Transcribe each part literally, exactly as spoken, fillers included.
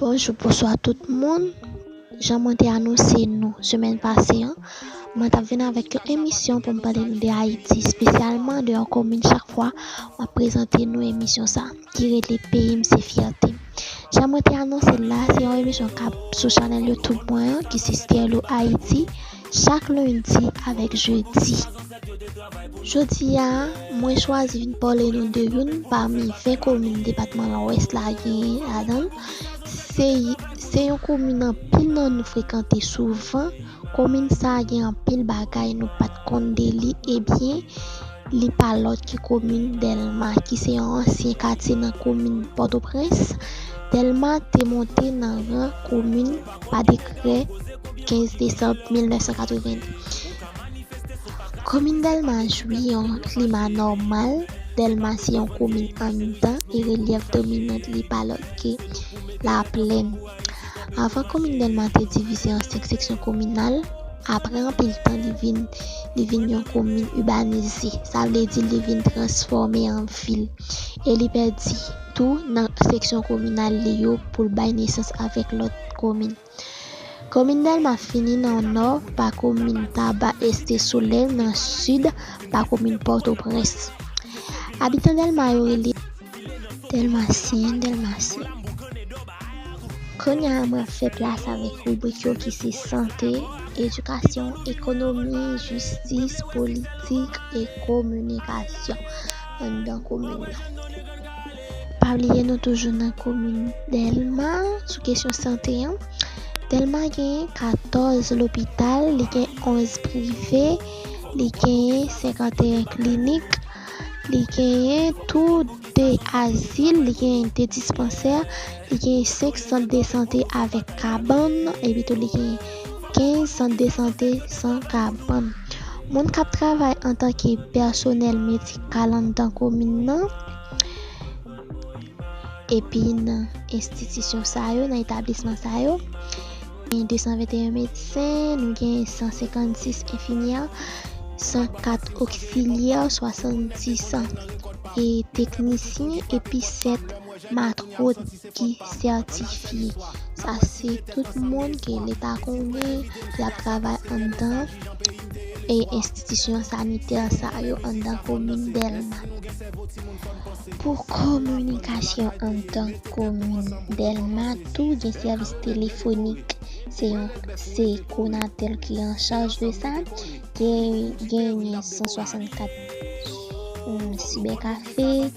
Bonjou, bonswa tout moun. Jan mwen te anonse nou semèn pase an, mwen t ap vin avèk yon emisyon pou m pale nou de Ayiti, espesyalman de yon komin chak fwa m ap prezante nou emisyon sa, ki rele Peyi m se fyète m. Jan mwen te anonse l la, se yon emisyon k ap sou chanèl YouTube mwen an, ki se Sterlo Haïti, chak lendi avèk jedi. Jodi a, mwen chwazi vin pale nou de youn pami ven komin depatman Lwès la genyen ladan l. Se, se yon komin anpil nan nou frekante souvan. Komin sa a gen anpil bagay nou pa t konn de li. Ebyen, li pa lòt ke komin Dèlma, ki se yon ansyen katye nan komin Pòtoprens. Dèlma te monte nan ran komin pa dekrè kenz desanm mil nèf san katrevenn. Komin Dèlma jwi yon klima nòmal. Dèlma se yon komin anndan e relyèf dominan li pa lòt ke laplèn. Avan komin Dèlma te divize an senk seksyon kominal, apre anpil tan li vin, li vin yon komin ibanize. Sa vle di li vin transfòme an vil. E li pèdi tou nan seksyon kominal li yo pou l bay nesans avèk lòt komin. Komin Dèlma fini nan nò pa komin Taba Este Solèy, nan sid pa komin Pòtoprens. Abitan Dèlma yo rele Dèlmasyen, Dèlmasyen. Kounye a, mwen fè plas avèk ribrik yo ki se sante, edikasyon, ekonomi, jistis, politik e kominikasyon anndan komin nan. Pa bliye nou toujou nan komin Dèlma sou kesyon sante an. Dèlma gen katòz lopital, li gen onz prive, li gen senkanteyen klinik, li genyen tou de azil, li genyen de dispansè, li genyen senk sant de sante avèk kabann, epi tou li genyen kenz sant de sante san kabann. Moun k ap travay antanke pèsonèl medikal anndan komin nan, epi nan enstitisyon sa yo, nan etablisman sa yo, gen de san venteyen medsen, nou gen san senkannsis enfimyè, san kat oksilyè, swasanndis e teknisyen, epi sèt matwon ki sètifye. Sa se tout moun ke leta konnen ki ap travay anndan e enstitisyon sanitè sa yo anndan komin Dèlma. Pou kominikasyon anndan komin Dèlma, tou gen sèvis telefonik. Se yon, se Conatel ki an chaj de sa. Gen, genyen san swasannkat, um, sibèkafe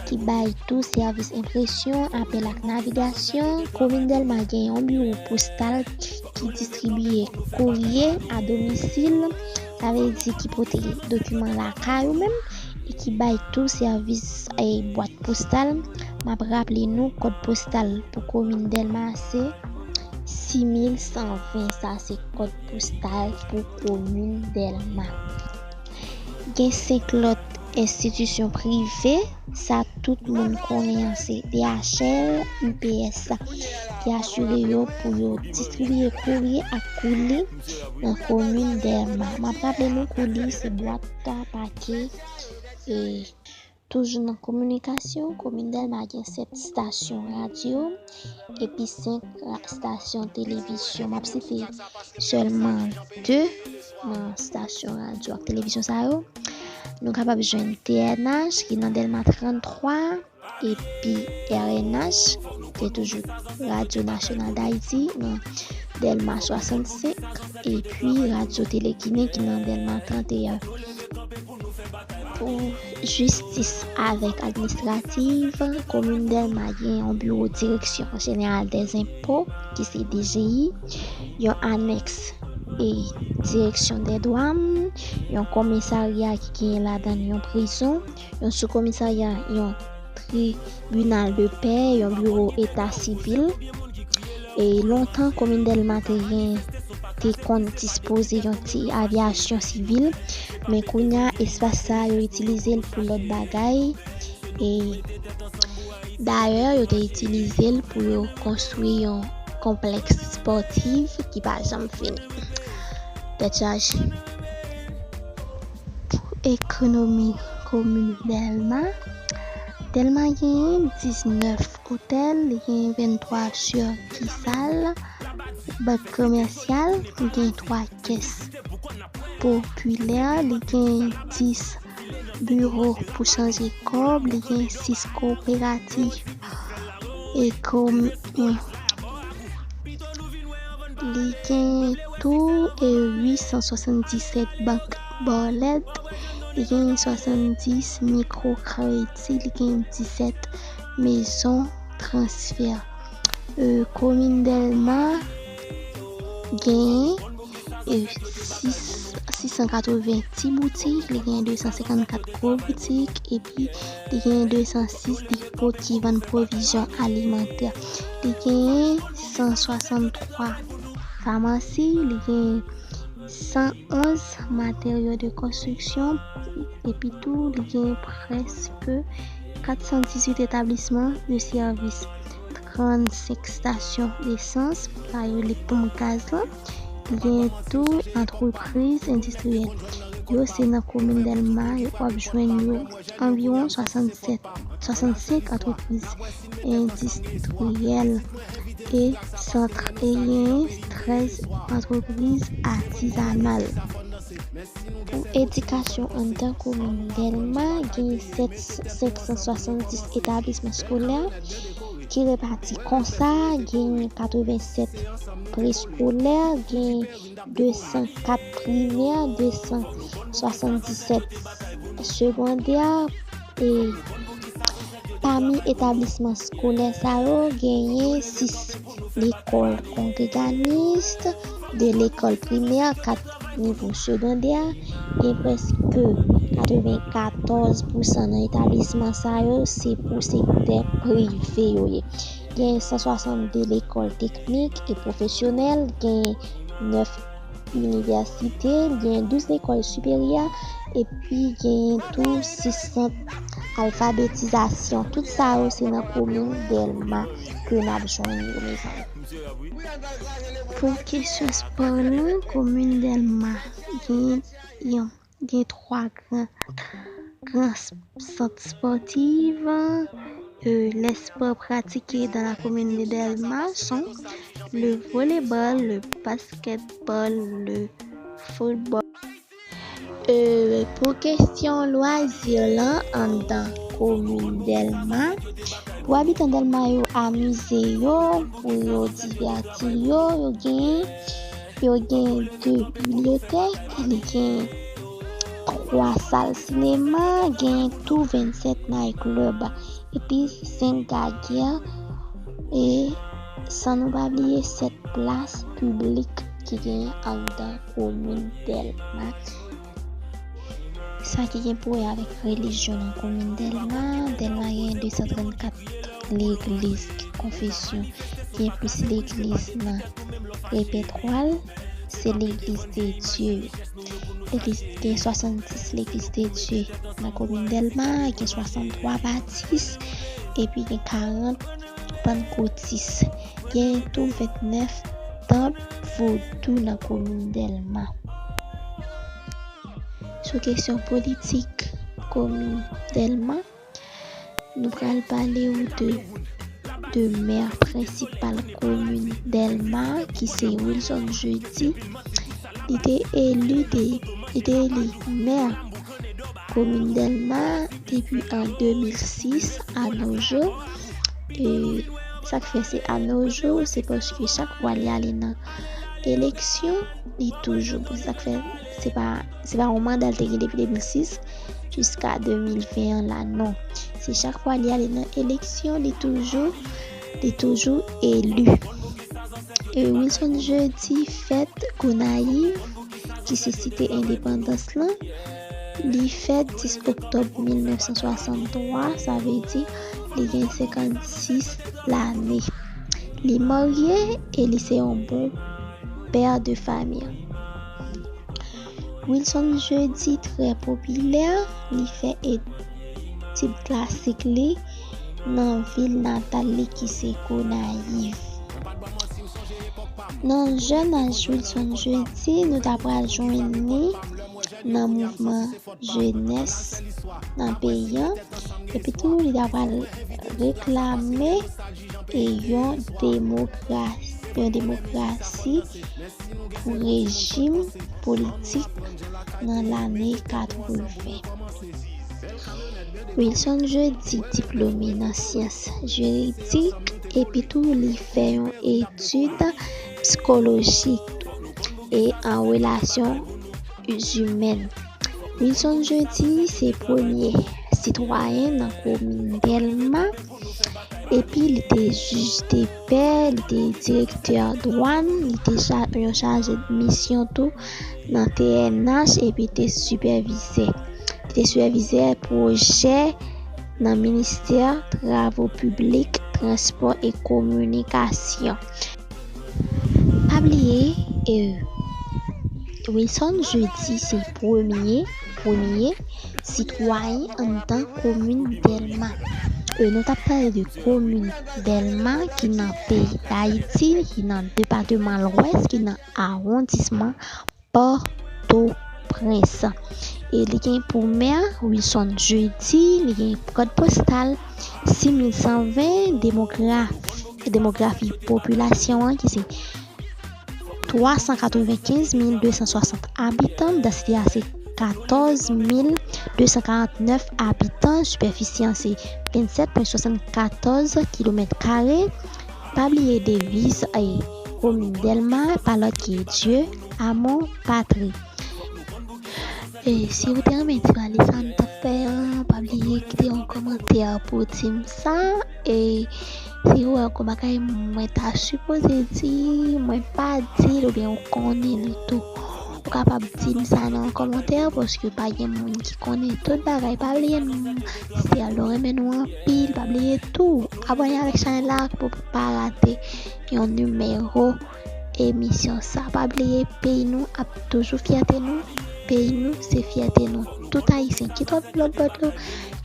ki bay tou sèvis enpresyon, apèl ak navigasyon. Komin Dèlma gen yon biwo postal ki distribiye kourye a domisil, sa vle di ki pote dokiman lakay ou menm, e ki bay tou sèvis, e, bwat postal. M ap raple nou, kòd postal pou komin Dèlma se sis mil san ven, sa se kòd postal pou komin Dèlma. Gen senk lòt enstitisyon prive, sa tout moun konnen an se D H L, U P S, ki asire yo pou yo distribiye kourye ak kouli nan komin Dèlma. M ap raple nou, kouli se bwat, pake, e toujou nan kominikasyon, komin Dèlma gen sèt estasyon radyo epi senk ra-, estasyon televizyon. M ap site sèlman de nan estasyon radyo ak televizyon sa yo. Nou kapab jwenn T N H ki nan Dèlma tranntwa, epi R N H, se toujou Radyo Nasyonal d Ayiti, nan Dèlma swasannsenk, epi Radyo Tele Ginen ki nan Dèlma tranteyen. Pou jistis avèk administrativ, komin Dèlma gen yon biwo Direksyon Jeneral dè Zenpo, ki se D G I, yon anèks e Direksyon dè Dwàn, yon komisarya ki genyen ladan l yon prizon, yon soukomisarya, yon tribinal de pè, yon biwo eta sivil. E lontan, komin Dèlma te gen, te konn dispoze yon ti avyasyon sivil, men kounye a, espas sa a, yo itilize l pou lòt bagay. E dayè, yo te itilize l pou yo konstwi yon konplèks espòtif ki pa janm fini. Tèt chaje. Pou ekonomi komin Dèlma, Dèlma genyen diznèf Otèl, li gen venntwa sikisal, bank komèsyal, li gen twa kès popilè, li gen dis biwo pou chanje kòb, li gen sis kooperativ e komi-, li gen tou e uit san swasanndisèt bank bòlèt, li gen swasanndis mikwokredi, li gen disèt mezon transfè. E, komin Dèlma gen, e, sis, sis san katreven ti boutik, li gen de san senkannkat gwo boutik, epi li gen de san sis depo ki vann pwovizyon alimantè. Li gen san swasanntwa famasi, li gen san onz materyo de konstriksyon, epi tou li gen prèske kat san dizuit etablisman de sèvis, trannsenk stasyon esans, pa yo li ponp gaz lan, li gen tou antrepriz endistriyèl. Yo se nan komin Dèlma, w ap jwenn yo anviwon swasannsèt, swasannsenk antrepriz endistriyèl e sant, e gen trèz antrepriz atizanal. Pou edikasyon anndan komin Dèlma, gen sèt, senk san swasanndis etablisman skolè ki repati konsa, gen katrevensèt preskolè, gen de san kat primè, de san swasanndisèt segondè, e pami etablisman skolè sa yo, genyen sis lekòl kongreganis, de lekòl primè, kat nivo segondè, gen prèske katrevenkatòz pousan nan etablisman sa yo, se pou sektè prive yo ye. Gen san swasanndde lekòl teknik e pwofesyonèl, gen nèf inivèsite, gen douz lekòl siperyè, epi gen tou sis sant alfabetizasyon. Tout sa yo se nan komin Dèlma ke n ap jwenn yo, mezanmi. Pou kesyon spò lan, komin Dèlma gen yon, gen twa gran, gran s-, sant spòtif, e, lè spò pratike dans la commune de Dèlma sont le volleyball, le basketball, le football. E, pou kesyon lwazi lan anndan komin Dèlma, pou abitan Dèlma yo amize yo, pou yo divèti yo, yo gen, yo gen de bibliyotèk, li gen twa sal sinema, gen tou vennsèt night club, epi senk gagyè, e san nou pa bliye sèt plas piblik ki genyen anndan komin Dèlma. Sa ki gen pou wè avèk relijyon nan komin Dèlma, Dèlma gen de san trannkat legliz ki konfesyon, gen plis legliz nan repètwa l, se legliz de Dye yo. Legliz, gen swasanndis legliz de Dye nan komin Dèlma, gen swasanntwa batis, epi gen karant pannkotis. Gen tou vennèf tanp vodou nan komin Dèlma. Sou kesyon politik komin Dèlma, nou pral pale w de, de mè prensipal komin Dèlma, ki se Wilson Jeudi. Li te eli de, li te eli mè komin Dèlma depi an de mil sis a nos jours. E sa k fè se a nos jours, se paske chak fwa li ale nan eleksyon, li toujou, bon, se sa k fè se pa, se pa yon manda l te gen depi de mil sis jiska de mil ven an la, non. Se chak fwa li ale nan eleksyon, li toujou, li toujou eli. E Wilson Jeudi fèt Gonayiv, ki se site endepandans lan. Li fèt dis oktòb mil nèf san swasanntwa, sa vle di li gen senkannsis lane. Li marye e li se yon bon pè de fanmi. Wilson Jeudi trè popilè, li fè etid klasik li nan vil natal li ki se Gonayiv. Nan jèn aj Wilson Jeudi, nou ta pral jwenn li nan mouvman jenès nan peyi a. Epi tou, li ta pral reklame e yon demokrasi, yon demokrasi pou rejim politik nan lane katreven. Wilson Jeudi diplome nan syans jiridik epi tou li fè yon etid psikolojik e an relasyon imèn. Wilson Jeudi se premye sitwayen nan komin Dèlma, epi li te jij de pè, li te direktè dwàn, li te cha- yon chaje de misyon tou nan T N H, epi te sipèvizè. Li te sipèvizè pwojè nan ministè travo piblik, transpò e kominikasyon. Pa bliye, e, Wilson Jeudi se premye, premye sitwayen anndan komin Dèlma. E, nou t ap pale de komin Dèlma ki nan peyi Dayiti, ki nan depatman Lwès, ki nan awondisman Pòtoprens. E li gen pou mè Wilson Jeudi, li gen kòd postal sis mil san ven, demografi, demografi popilasyon an ki se twa san katrevenkenz mil de san swasant abitan, dansite a se katòz mil de san karantnèf abitan, sipèfisi an se vennsèt pwen swasannkatòz kilomèt kare. Pa bliye deviz e komin Dèlma, pa lòt ke Dieu, amour, patrie. E si ou te renmen ti pale sa nou t ap fè an, pa bliye kite yon kòmantè pou di m sa. E si ou wè yon bagay mwen ta sipoze di, mwen pa di l oubyen ou konnen l tou, ou kapab di m sa nan yon kòmantè, paske pa gen moun ki konnen tout bagay. Pa bliye m, si nou renmen nou anpil, pa bliye tou abòne avèk chanèl la pou pa rate yon nimewo emisyon sa. Pa bliye, peyi nou ap toujou fyète nou. Peyi nou se fyète nou. Tout Ayisyen, kit w ap viv lòt bò dlo,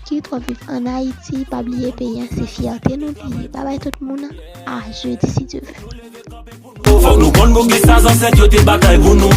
kit w ap viv ann Ayiti, pa bliye peyi an se fyète nou li ye. Babay tout moun, a jedi si Dye vle. Fòk nou konn pou kisa zansèt yo te batay pou nou.